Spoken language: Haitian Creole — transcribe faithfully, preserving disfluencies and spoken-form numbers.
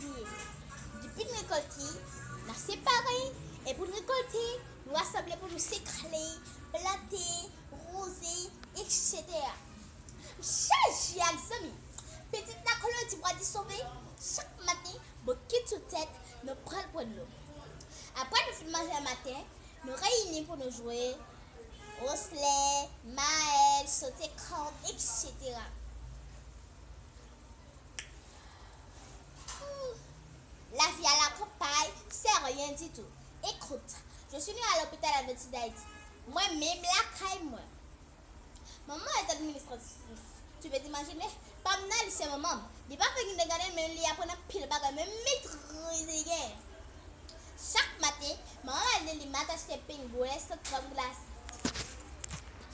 Depi n rekòlte, n a separe, e pou n rekòlte, nou rasanble pou nou sekle, plante, woze, etsetera. M chaje ak zanmi. Pitit nan kolonti bwa di sove, chak maten, bokit sou tèt, nou pral pran dlo. Apre nou fin manje maten, nou reyini pou nou jwe oslè, mayèl, sote kòd, etsetera. La vie à la campagne, c'est rien du tout. Écoute, je suis née à l'hôpital Adventiste d'Haïti. Mwen menm lakay mwen. Manman est administratrice. Tu peux t'imaginer? Pam nan li se manman m. Li pa fè gade, men li aprann anpil bagay, men metrize gen. Chak maten, manman m al nan Limart achte pengwen, sant krèm glase.